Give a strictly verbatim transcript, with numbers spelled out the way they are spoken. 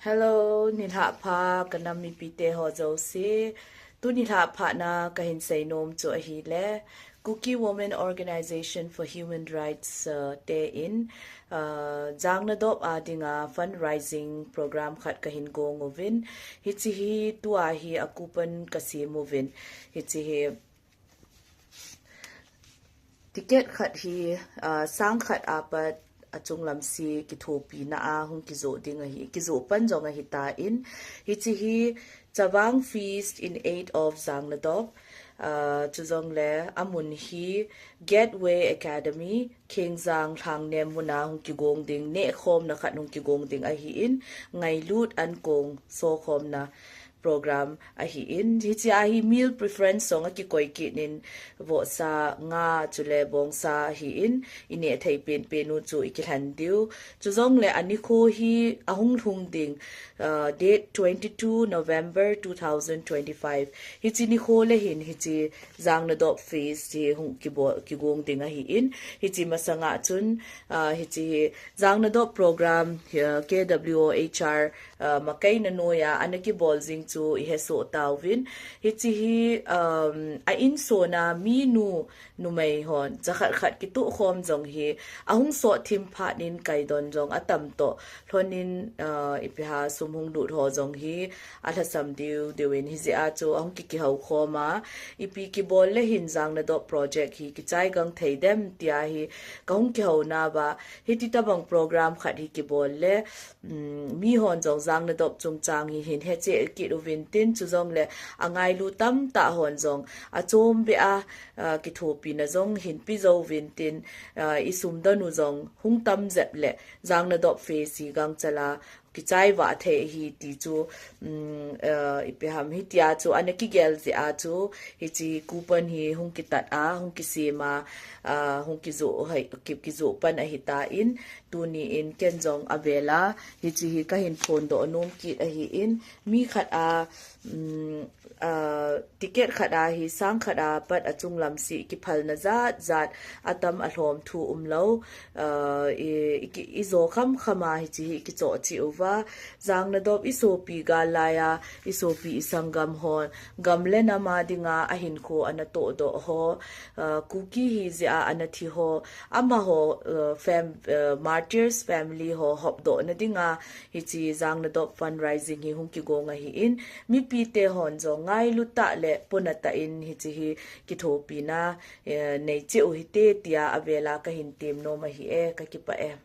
Hello, nilhah pha ka nam mipite ho jouse. Tu nilhah pha na ka hin seinom chu ahile, Kuki Women Organization for Human Rights, uh, te in, uh, Jangnadop a dinga fundraising program khat ka hin gong uvin. Hiche hi tua hi a coupon ka sem uvin. Hiche hi ticket khat hi, uh, sang khat apat a chunglam si kithopina a hung kijoh ding ahi, kijoh pan jong ahi tan. Hiche hi Chavang Feast in Aid of Jangnadop, uh, chujongle amun hi Gateway Academy, Khengjang Lhangnem muna hung kigong ding, nehkhomna khat hung kigong ding ahin, ngailut ankong sokhomna program ahin. Hiche a hi meal preference jong akikoi kit in, vohsa, nga, chule bongsa ahin, ineh thei penpen u chu ikilhen diu. Chujongle anikho hi ahung lhung ding, uh, date twenty-two November two thousand twenty-five. Hiche nikho le hin hiche Jangnadop Feast hi hung kibol, kigong ding ahin. Hiche masanga chun, uh, hiche hi Jangnadop program, uh, K W O H R, uh, makaina noiya ana kibol jing chu ihesoh tauvin. Hiche hi, um, a insung a minu numei hon jakhat khat kitoh khom jong hi ahung sot thim phat in kaidon jong atam toh lhon in, uh, ipi ham sum hung lut ho jong hi alhasam diu diu in, hijeh a chu ahung kikihou khom a, ipi kibol le hin Jangnadop project hi kichai gang thei dem tia hi ka hung kihou nauva, hiti tabang program khat hi kibol le, um, mihon jong Jangnadop chungchang hi hin hechen kit uvin tin, chujongle angailu tamtah hon jong achom beh a, uh, kithopina jong hin pe jou uvin tin, uh, isum don u jong hung tam jep le Jangnadop Feast hi gangchal a kichai vah thei ahi ti chu, um, uh, ipi ham hitia chu ana kigel jeh a chu hiche coupon hi hung kitat a, hung kisem a, uh, hung kijoh hai, ki, kijoh pan ahi tan, tuni in ken jong avel a hiche hi ka hin phondoh nom kit ahin, mi khat a, um, uh, ticket khat a hi sang khat apat a chunglam si kiphalna jat jat atam alhom thu umlou, uh, i, i, i jo kham kham a hiche hi kichoh cheh uva, Jangnadop isopi gal laiya, isopi isanggam ho, gam le nam a dinga ahinkho ana tohdoh ho, uh, Kuki hijeh a ana thi ho, amaho, uh, fam-, uh, martyrs family ho hopdohna dinga hiche Jangnadop fundraising hi hung kigong ahin, mipite hon jong ngailu tah le puna tah in hiche hi kithopina, uh, nei cheh u hite tia avel a ka hin tem nom ahi e, ka kipah e.